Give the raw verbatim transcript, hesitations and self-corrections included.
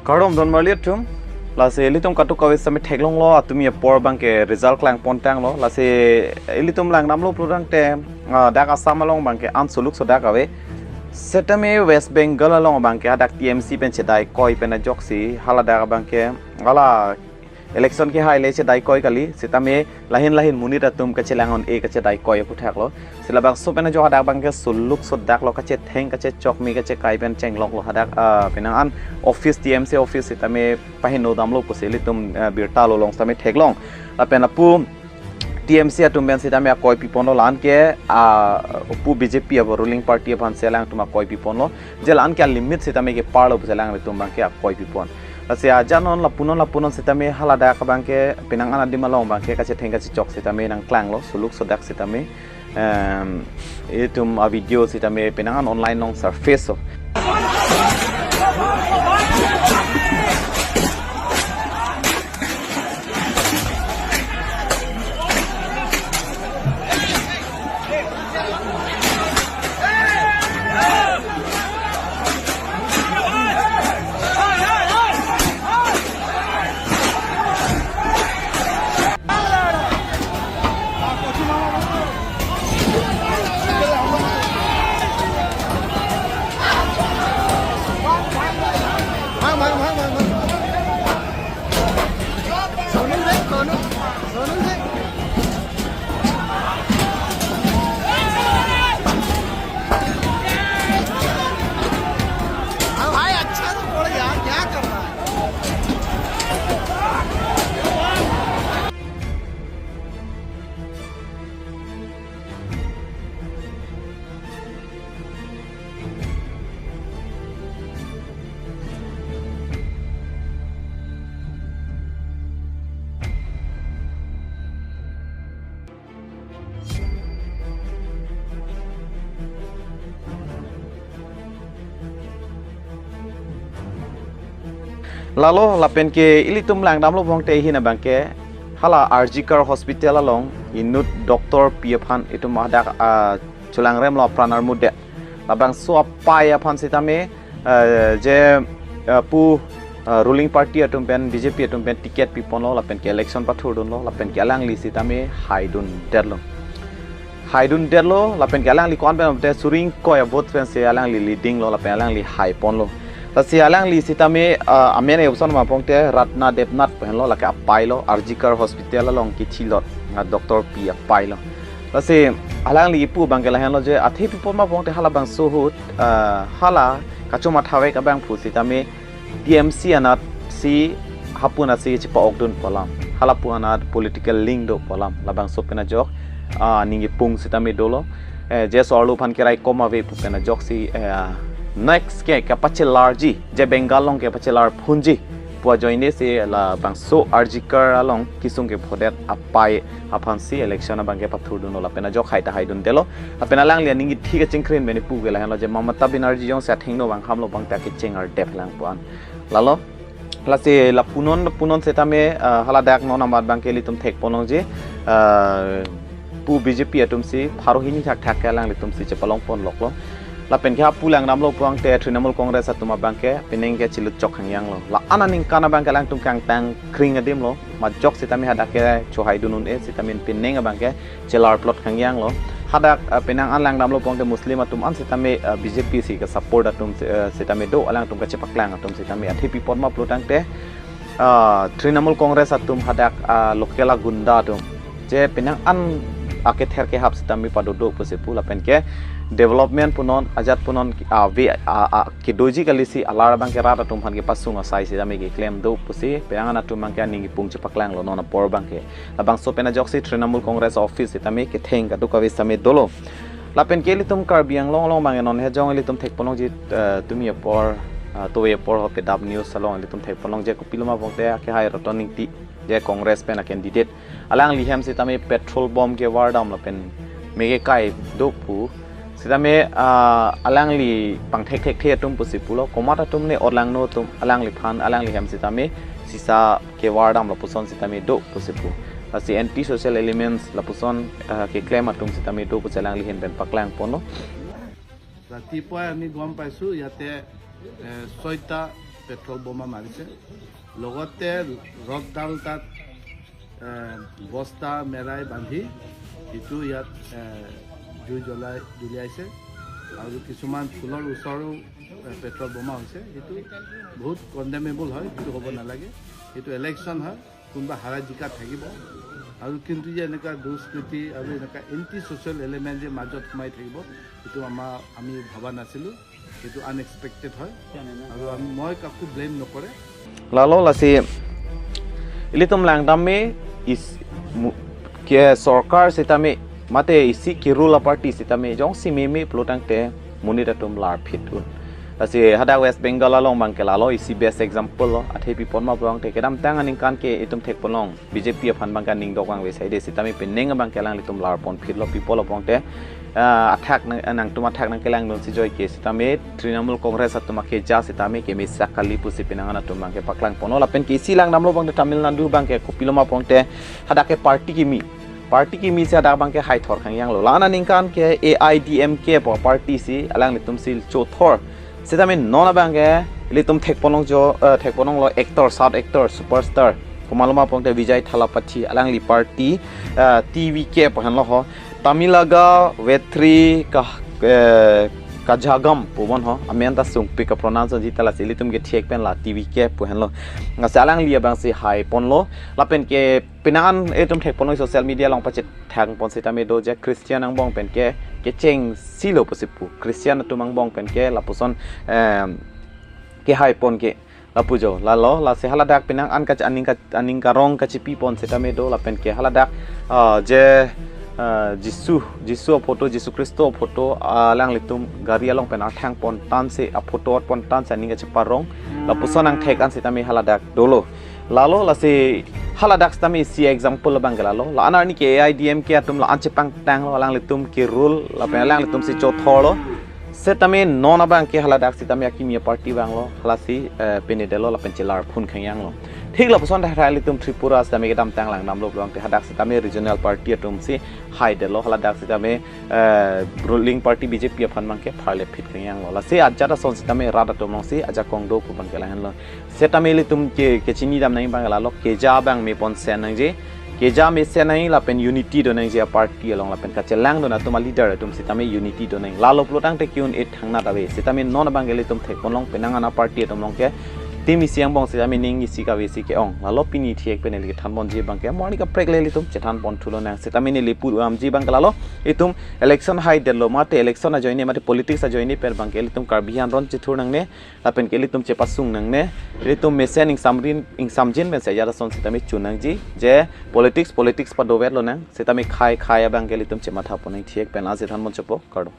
Kardom don marli atum, lasi ilitum kadokave sitame theklonglo, atumi apor abangke result klangpon tanglo, lasi ilitum langdamlo pulotangte, ah, dak Assam along abangke an soluk sodak ave. Sitame West Bengal along abangke hadak T M C pen chedai koi pen ajoksi, haladak abangke, hala election kehai le chedai koi kali, sitame lahin lahin monit atum kachelang un-e kachedai koi aphuthak lo. Si labangso pen ajok hadak abangke soluk sodak lo, kachetheng kachechok me kachekai pen chenglok lo hadak, ah, penang an office, T M C office sitame paheno damlo pusi ilitum, ah, birta along sitame theklong. Lapen lapu T M C atum pen sitame akoi piponlo, la-an ke, ah, pu B J P abo ruling party aphan si alangtum akoi piponlo. Je la-an ke alimit sitame keparlo pusi alangtum abangke akoi pipon. Lasi ajanon lapunon lapunon sitame haladak abangke penang an adim along abangke kachetheng kachechok sitame nangklanglo, soluk sodak sitame, em, itum avideo sitame penang an online along surface lo. Lalo lapen ke ilitum langdamlo pulotangte ahin abangke hala R G Kar Hospital along inut doctor pi aphan itum hadak, ah, chelangrem lo, apran armudet. Labangso apai aphan sitame, eh, je, eh, pu, eh, ruling party atum pen, B J P atum pen ticket piponlo, lapen ke election pathurdunlo, lapen ke alangli sitame haidundetlo. Haidundetlo, lapen ke alangli ko-an pen te suri ingkoi avote pensi alangli leading lo, lapen alangli haiponlo. Lasi alangli sitame, ah, amen eson ma pulotangte Ratna Debnath pu henlo, lake apai lo, R G Kar Hospital along kithilot, ah, doctor pi apai lo. Lasi alangli kipu abangke lahenlo je, athe pipon ma pulotangte halabangso ahut, ah, hala kachomathavek abangphu sitame T M C anat si hapu anat si chepa-okdun pu alam, halapu anat political link do pu alam, labangso pen ajok, ah, ning kipung sitame dolo. Eh, je so-arlo aphan keraikom ave pu pen ajoksi, eh, next ke kapachelarji, je Bengal along kepachelar phunji pu ajoine si labangso R G Kar along kisung kephodet apai aphansi election abangke pathurdunlo, lapen ajok hai ta haidundetlo. Lapen alangli aning kithi kachingkrin pen kipu ke lahenlo je Mamata Banerjee jongsi athengno vanghamlo pulotangte akecheng ardep lang pu an. Lalo, lasi lapunon punon sitame, ah, haladak non amat abangke ilitum thekponlongji, ah, pu B J P atum si pharo hini thakthak ke alanglitum si chepalongponloklo. Lapen ke hapu langdamlo pulotangte Trinamool Congress atum abangke penang ke chilut chok hangyang lo. La-an aningkan abangke alangtum kangtang kring adim lo. Majok sitame hadak ke chohaidun un-e sitame penang abangke chelarplot hangyang lo. Hadak, eh, penang an langdamlo pulotangte Muslim atum an sitame, eh, B J P si kesupport atum, eh, sitame do, alangtum kachepaklang atum sitame. Athe pipon ma pulotangte, ah, Trinamool Congress atum hadak, ah, local agunda atum je penang an akether kehap sitame padodo pusi pu, lapen ke development punon, ajat punon, ah, ave, ah, ah, kedoji kali si alar abangke rat atum aphan kepasung asai sitame keklem do pusi penang an atum abangke aning kipung chepaklanglo non apor abangke. Labangso pen ajoksi Trinamool Congress office sitame ketheng kadokave sitame dolo. Lapen ke ilitum Karbi Anglong along abangke non hejong ilitum thekponlongji, eh, tumi apor, eh, tove apor ho Pedap News along ilitum thekponlongji kopilo ma pulotangte akehai Ratan Engti, je Congress pen a-candidate. Alangli hem sitame petrol bomb kevardam lapen me kekai do pu. Sitame, ah, alangli pangthek thekthe atum pusi pulo, komat atum ne orlangno atum, alangliphan, alangli hem sitame sisa kevardam lapuson sitame do pusi pu. Lasi anti social elements lapuson, ah, keklem atum sitame do pusi alangli ahin pen paklangponlo. ৰাতিপুৱাই আমি গম পাইছোঁ ইয়াতে, এ, ছয়টা পেট্ৰল বোমা মাৰিছে। লগতে ৰথডাল তাত এ, বস্তা মেৰাই বান্ধি যিটো ইয়াত এ, জুই জ্বলাই দলিয়াইছে আৰু কিছুমান ফুলৰ ওচৰো এ, পেট্ৰল বোমা হৈছে। সেইটো বহুত কণ্ডেমেবল হয়, সেইটো হ'ব নালাগে। সেইটো ইলেকশ্যন হয়, কোনোবা হাৰা জিকা থাকিব। আৰু কিন্তু যে এনেকুৱা দুষ্কৃতি আৰু এনেকুৱা এণ্টি ছ'চিয়েল এলিমেণ্ট যে মাজত সোমাই থাকিব, সেইটো আমাৰ, আমি ভবা নাছিলোঁ। সেইটো আনএক্সপেক্টেড হয় আৰু আমি, মই কাকো ব্লেম নকৰে। Lalo lasi ilitum langdam me is mu- ke sorkar sitame mate isi ke rule a party sitame jongsi meme pulo tangte monit atum larphit un. Lasi hadak West Bengal along abangke lalo isi best example lo. Athe pi pon ma pulo tangte kedamtang aningkan ke itum thekponlong B J P aphan abangke aning dok vangve saide sitame penang abangke alanglitum larponphit lo, pi pulo pulo tangte ah, athak nang, nangtum athak nangkelangdunsi joike sitame Trinamool Congress atum akeja sitame kemesa kali pusi penang an atum abangke paklangponlo. Lapen ke isi langdamlo abangte Tamil Nadu abangke kopilo ma pulo tangte hadak ke party kimi. Party kimi si hadak abangke haithor khangjanglo. La-an aningkan ke A I D M K pu party si alanglitum si chothor. Sitame non abangke ilitum thekponlong jo, eh, thekponlonglo actor, South actor, superstar. Komatlo ma pulo tangte Vijay Thalapathy, alangli party, eh, T V K pu henlo ho. Tamilaga Vetri ka, eh, Kajagam pu bon ho. Amen ta sungpik ka pronounce ji ta, lasi ilitum ke thek pen la T V K pu henlo. Lasi alangli abang si haiponlo. Lapen ke penang an itum thekponlong social media along pachethangpon sitame do je Christian angbong pen ke kechengsi lo pusi pu. Christian atum angbong pen ke lapuson, em, kehaipon ke lapu jo. Lalo lasi haladak penang an kach-, aning ka-, aning karong kachipipon sitame do lapen ke haladak, ah, je, ah, Jisu, Jisu a photo, Jisu Khristo a photo, ah, alanglitum gari along pen arthangpon tangsi a photo otpon tangsi aning kachiparong. Lapuson angthek an sitame haladak dolo. Lalo lasi haladak sitame isi example abangke lalo. La-an arni ke A I D M K atum la-an chepangtanglo, alanglitum ke rule lapen alanglitum si chothorlo. Sitame non abangke haladak sitame akimi a party vanglo, halasi, eh, penedelo lapen chelarphun khangjanglo. Thik lapuson tahai ilitum Tripura sitame kedamtang langdamlo pulo tangte hadak sitame regional party atum si haidelo, haladak sitame, eh, ruling party B J P aphan abangke pharlephit khangjanglo. Lasi ajat ason sitame rat atum along si ajakong do pu abangke lahenlo. Sitame ilitum ke, kechinidam nangji abang lalo, keja abang mepon sen nangji, keja mesen nangji lapen unity do nangji a party along lapen kachelangdun atum a leader atum sitame unity do nangji. Lalo pulo tangte ke-un-e thangnat ave. Sitame non abangke ilitum thekponlong penang an a party atum along ke team isi angbong sitame ning isi kave si ke-ong. Lalo pini thek pen ili thanponji abangke morning kaprek le ilitum chethanpon thulonang. Sitame neli pu-amji abangke lalo, itum election haidetlo mate election ajoine mate politics ajoine pen abangke ilitum Karbi Anglong chethur nangne. Lapen ke ilitum chepasung nangne, ilitum mesen ingsamjin, ingsamjin pensi ajat ason sitame chun nangji, je politics, politics padovet lonang, sitame khei khei abangke ilitum chemathaponang thek pen la chethanpon chopo, kardom.